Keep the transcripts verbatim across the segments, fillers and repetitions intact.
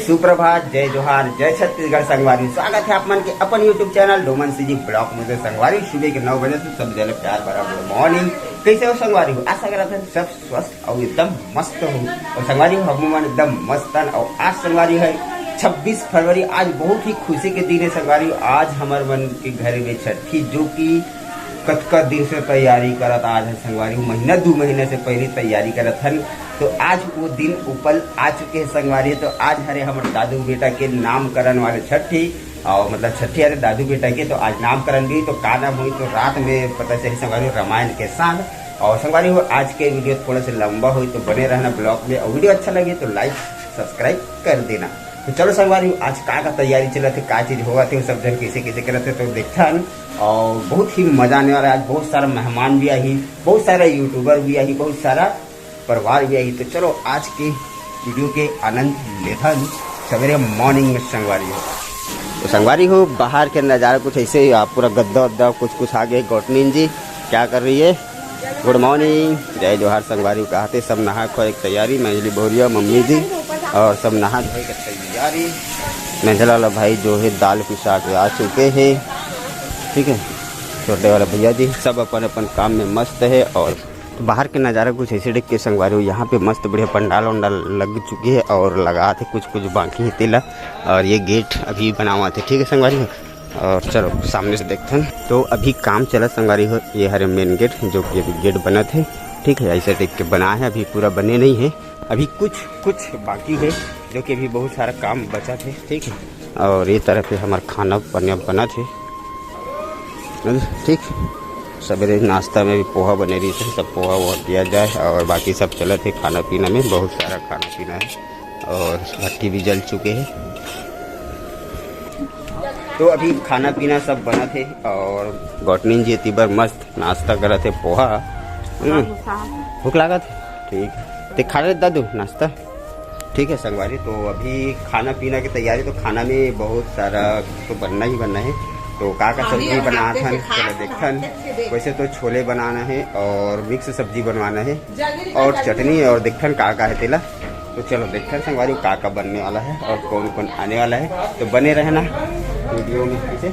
सुप्रभात, जय जोहार, जय छत्तीसगढ़ संगवारी। स्वागत है आप मन के अपन YouTube channel Doman CG blog में। तो संगवारी, सुबह के नौ बजे से सब जने प्यार भरा गुड मॉर्निंग। कैसे हो संगवारी हो? आशा करत है सब स्वस्थ और एकदम मस्त हो। और संगवारी हो, हम मन एकदम मस्त हन। और आज संगवारी है छब्बीस फरवरी, आज बहुत ही खुशी के दिन है संगवारी हो। आज हमर मन के घर में छठी, जो कि कतका दिन से तैयारी करत आज है संगवारी हो, महीना दू महीना से पहले तैयारी करत हन। तो आज वो दिन उपल आ चुके हैं संगवारी हो। तो आज हरे हमर दादू बेटा के नामकरण वाले छठी, और मतलब छठी हरे दादू बेटा के, तो आज नामकरण भी। तो का नाम हुई तो रात में पता चली संगवारी हो, रामायण के साथ। और संगवारी हो, आज के वीडियो थोड़ा सा लंबा हुई, तो बने रहना ब्लॉग में। और वीडियो अच्छा लगे तो लाइक सब्सक्राइब कर देना। तो चलो संगवारी हो, आज का का तैयारी चलत है, का चीज होवत है, वो सब जन कैसे कैसे करत है, तो देखथन। और बहुत ही मजा आने वाला है। आज बहुत सारा मेहमान भी आही, बहुत सारा यूट्यूबर भी आही, बहुत सारा परिवार भी आही। तो चलो आज के वीडियो के आनंद लेथन सवेरे मॉर्निंग में संगवारी हो। तो संगवारी हो, बाहर के नज़ारा कुछ ऐसे ही, आप पूरा गद्दा उद्दा कुछ कुछ आ गए। गौटनीन जी क्या कर रही है? गुड मॉर्निंग, जय जोहार संगवारी हो। कहते सब नहा खोए के तैयारी, मंझली बहुरिया मम्मी जी और सब नहा धोए के तैयारी। मंझला वाला भाई जो है दाल पिसा के आ चुके हैं, ठीक है। छोटे वाला भैया जी सब अपन अपन काम में मस्त है। और तो बाहर के नज़ारा कुछ ऐसे देख के संगवारी हो, यहाँ पे मस्त बढ़िया पंडाल वंडाल लग चुकी है और लगा थे, कुछ कुछ बाकी है तेला। और ये गेट अभी बनावा थे, ठीक है संगवारी हो। और चलो सामने से देखते हैं। तो अभी काम चलत संगवारी हो, ये हरे मेन गेट, जो कि अभी गेट बनत है, ठीक है। ऐसे देख के बना है, अभी पूरा बने नहीं है, अभी कुछ कुछ बाकी है, जो कि अभी बहुत सारा काम बचा थे, ठीक है। और ये तरफ पे हमारा खाना पीना बनत है, ठीक। सवेरे नाश्ता में भी पोहा बने रही थे, सब पोहा वोहा दिया जाए और बाकी सब चलत है खाना पीना में, बहुत सारा खाना पीना है और भट्टी भी जल चुके हैं। तो अभी खाना पीना सब बनत है और गौटनीन जी एती बर मस्त नाश्ता करत है, पोहा। हम्म, भूख लागत है, ठीक। ते खा ले दादू नाश्ता। ठीक है संगवारी, तो अभी खाना पीना की तैयारी, तो खाना में बहुत सारा तो बनना ही बनना है। तो का का सब्जी बनात हन, चलो देखथन। वैसे तो छोले बनाना है और मिक्स सब्जी बनवाना है और चटनी, और देखथन का का है तेला। तो चलो देखथन संगवारी का का बनने वाला है और कौन कौन आने वाला है, तो बने रहना वीडियो में। ठीक है,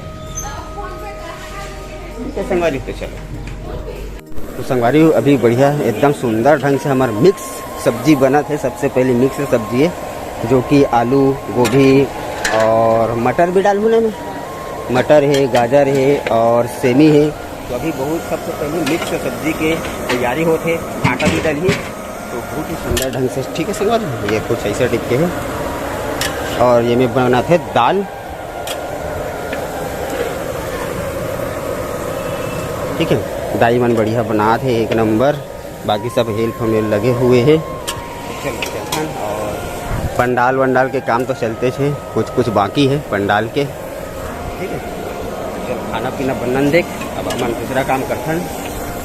ठीक है संगवारी, तो चलो। तो संगवारी हो, अभी बढ़िया एकदम सुंदर ढंग से हमार मिक्स सब्जी बनत है। सबसे पहले मिक्स सब्जी है, जो कि आलू, गोभी और मटर भी डालहूँ ना मैं, मटर है, गाजर है और सेमी है। तो अभी बहुत सबसे पहले मिक्स सब्जी के तैयारी होत है, आटा भी डाली, तो बहुत ही सुंदर ढंग से, ठीक है संगवारी। ये कुछ ऐसे टिक्के हैं और ये में बनात है दाल, ठीक है। दाई मन बढ़िया बनात है, एक नंबर। बाकी सब हेल्प हमें लगे हुए है। और पंडाल वंडाल के काम तो चलते थे, कुछ कुछ बाकी है पंडाल के, ठीक है। चलो खाना पीना बनन देख, अब हमन दूसरा काम करथन।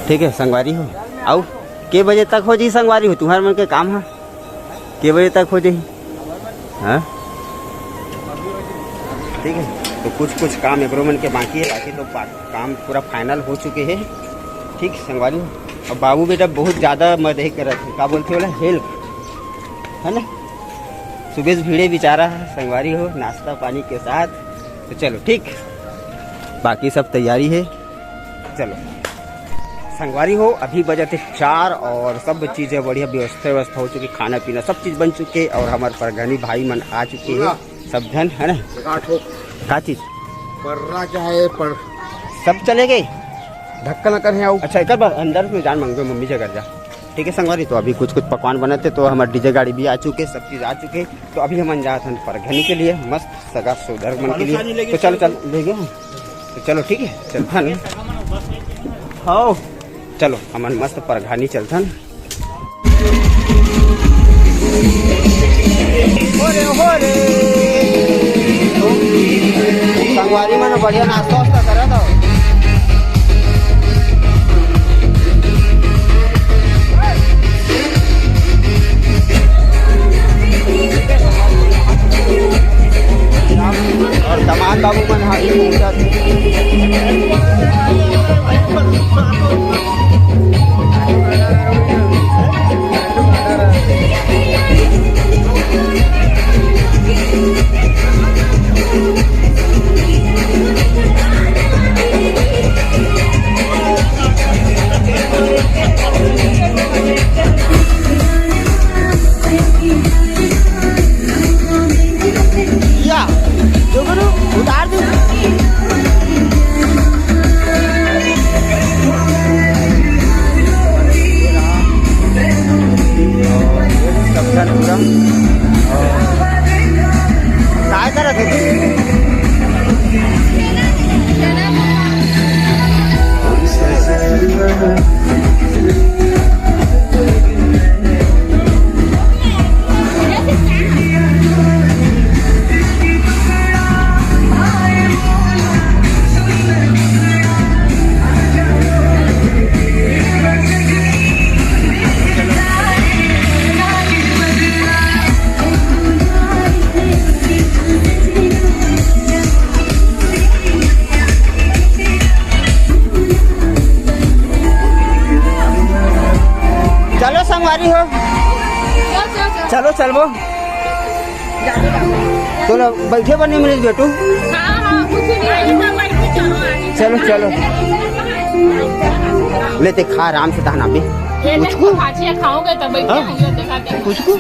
ठीक है संगवारी हो, आओ। के बजे तक हो जी संगवारी हो तुम्हार मन के काम है? के बजे तक हो जाही? हाँ, ठीक है। तो कुछ कुछ काम एकरो मन के बाकी है, बाकी तो पा-, काम पूरा फाइनल हो चुके हैं। ठीक संगवारी हो, अब बाबू बेटा बहुत ज़्यादा मदद करत है, का बोलते बोला, हेल्प, है ना। सुबह से भिड़े बेचारा है संगवारी हो, नाश्ता पानी के साथ। तो चलो ठीक, बाकी सब तैयारी है। चलो संगवारी हो, अभी बजत है चार और सब चीज़ें बढ़िया व्यवस्था व्यवस्था हो चुकी, खाना पीना सब चीज़ बन चुके और हमारे परघनी भाई मन आ चुके हैं, सब झन, है ना। का चीज़? पर्रा क्या है? पर सब चले गए। धक्का न करे आओ। अच्छा, एक बार अंदर में जान मांगो, मम्मी से कर जा। ठीक है संगवारी, तो अभी कुछ कुछ पकवान बनत है, तो हमारे डीजे गाड़ी भी आ चुके, सब चीज़ आ चुके, तो अभी हमन जात हन परघनी के लिए, मस्त सगा सोदर मन के लिए। तो चल चल ले गए हम। तो चलो ठीक है, चलथन। हाँ, चलो हमन मस्त परघानी चलथन। संगवारी मन बढ़िया नाश्ता वास्ता करत हो। और दमाद बाबू मन हाली पहुंचत चलो, चलबो। चलो, बैठे बर नहीं मिलिस बेटू। हाँ, हाँ, कुछ नहीं। चलो, चलो। लेते खा आराम से, तहन अभी। ये कुछ को? खाची खाओगे तब बैठे हाँ? हैं, ये दिखाते हैं। कुछ को?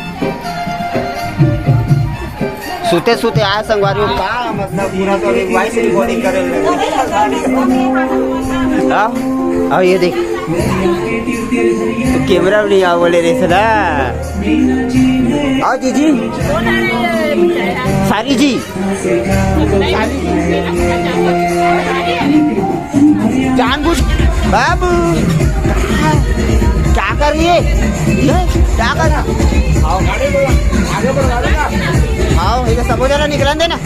सुते सुते आए संगवारी हो, का मतलब, पूरा तो अभी वॉइस रिकॉर्डिंग करे हुए। हाँ? और ये देख, तो कैमरा भी नहीं आओ बोले रे सदा। आओ जीजी। सारी जी। जानबूझ, बाबू, क्या कर रही है? ये क्या कर रहा? आओ, आओ, ये सब हो जाना, निकलन देना।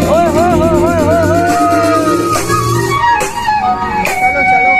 ओए, ओए, ओए, ओए, ओए, ओए। चलो, चलो।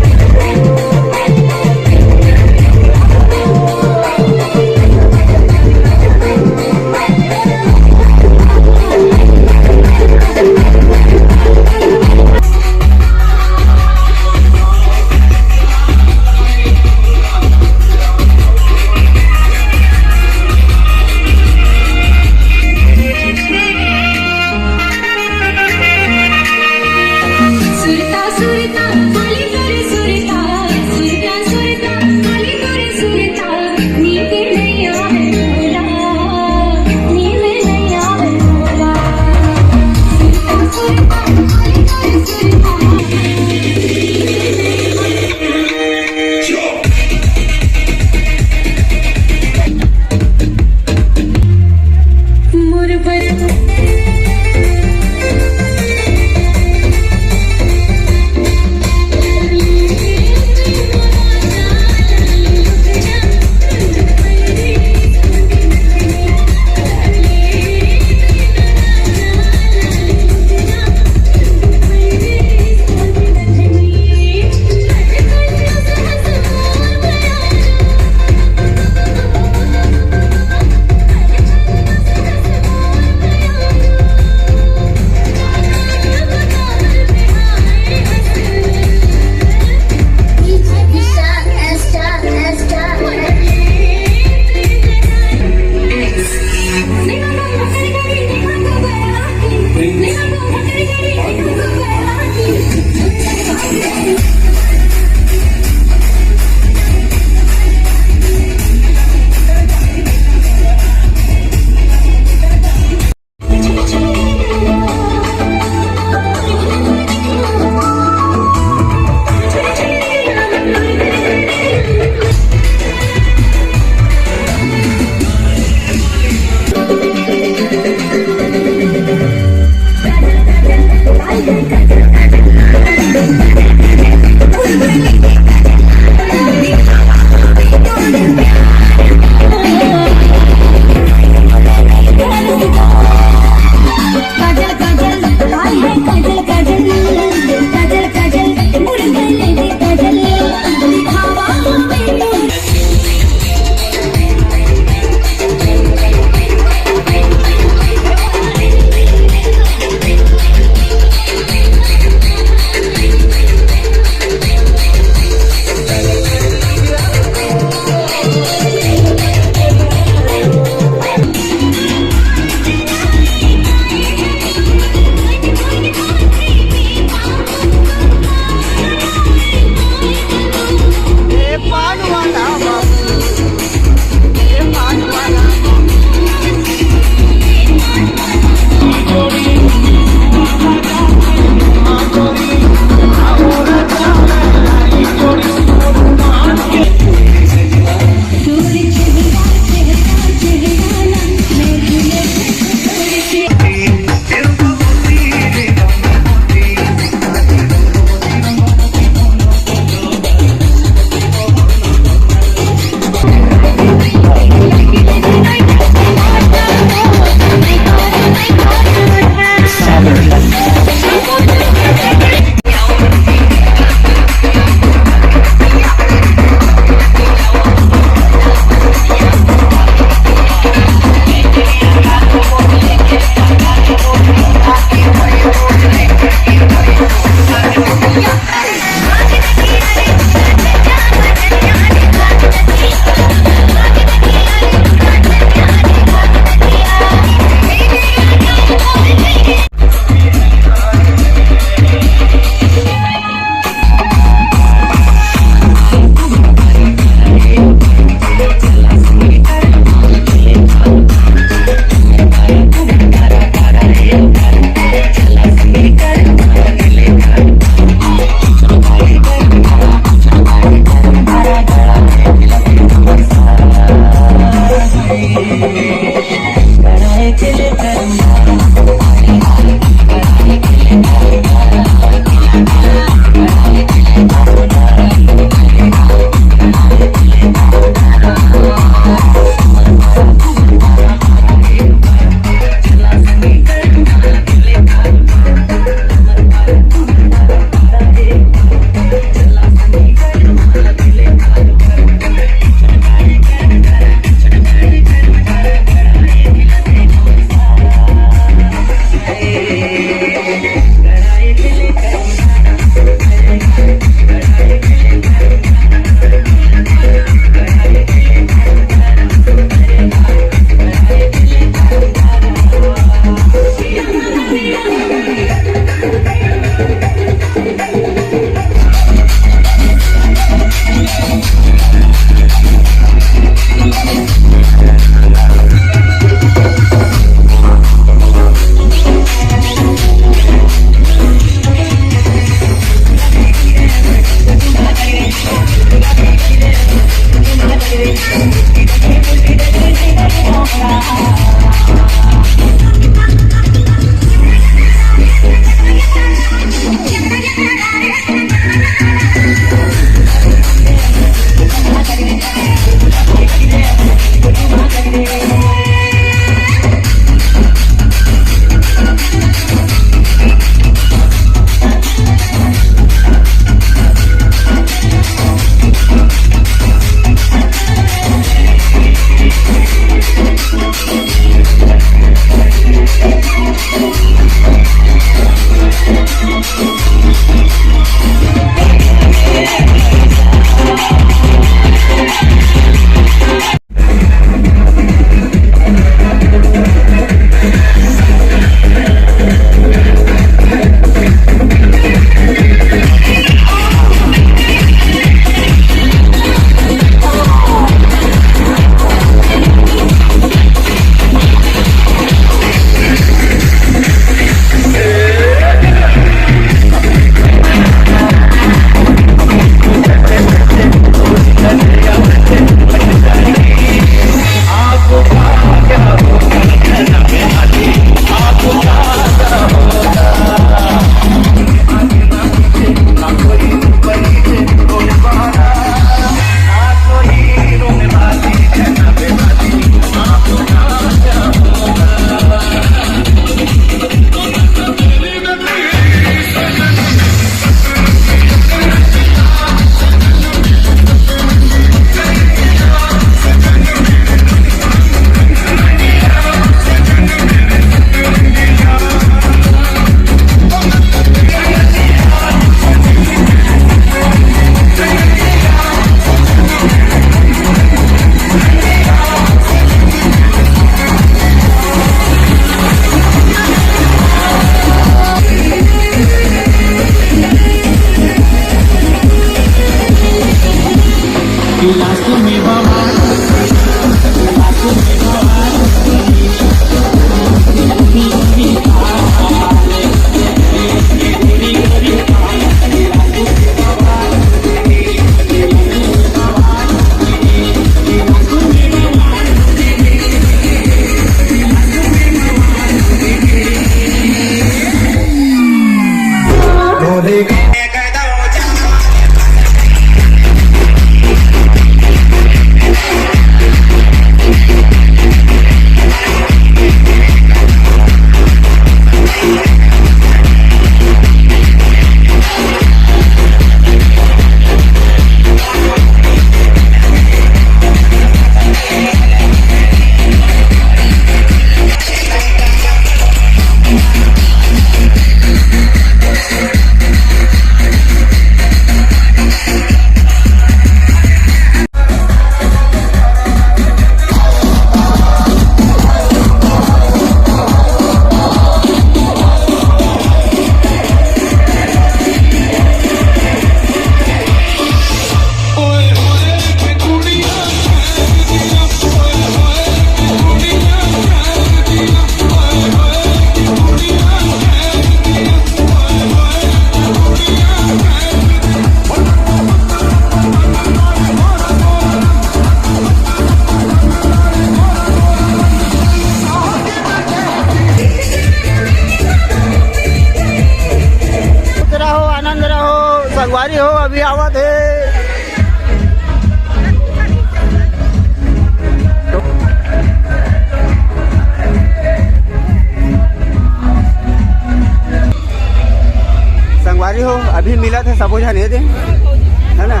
सबो झन ये दे, है ना?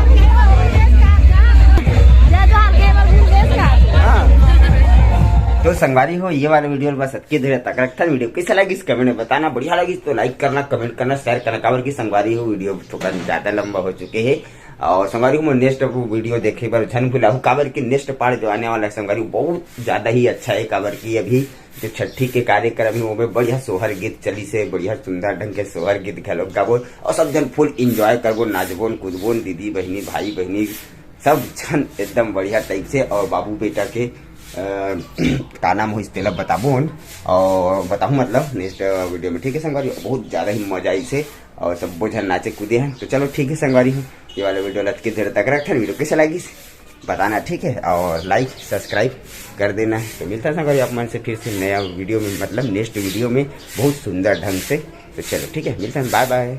हाँ। तो संगवारी हो, ये वाला वीडियो बस अतके देर तक रखथन। वीडियो कैसा लगिस कमेंट में बताना, बढ़िया लगिस तो लाइक करना, कमेंट करना, शेयर करना, काबर कि संगवारी हो वीडियो थोड़ा ज्यादा लंबा हो चुके हे। और संगवारी हो, मोर नेक्स्ट वीडियो देखे बर झन भुलाहू, काबर कि नेक्स्ट पार्ट जो आने वाला है संगवारी हो, बहुत ज्यादा ही अच्छा है, काबर कि अभी जो छठी के कार्यक्रम है, ओमे बढ़िया सोहर गीत चलिस हे, बढ़िया सुंदर ढंग के सोहर गीत घलोक गाबो और सब झन फुल एंजॉय करबो, नाचबोन, कूदबोन, दीदी बहिनी, भाई बहिनी, सब झन एकदम बढ़िया टाइप से। और बाबू बेटा के, अ, का नाम होइस तेला बताबोन और बताहूँ मतलब नेक्स्ट वीडियो में, ठीक है संगवारी, बहुत ज्यादा ही मजा आइस हे और सबो झन नाचे कूदे हैं। तो चलो ठीक है संगवारी हो, ये वाला वीडियो ल अतके देर तक रखथन। वीडियो कैसा लगिस बताना, ठीक है, और लाइक सब्सक्राइब कर देना। तो मिलता है संगवारी आप मन से फिर से नया वीडियो में, मतलब नेक्स्ट वीडियो में बहुत सुंदर ढंग से। तो चलो ठीक है, मिलता है, बाय बाय।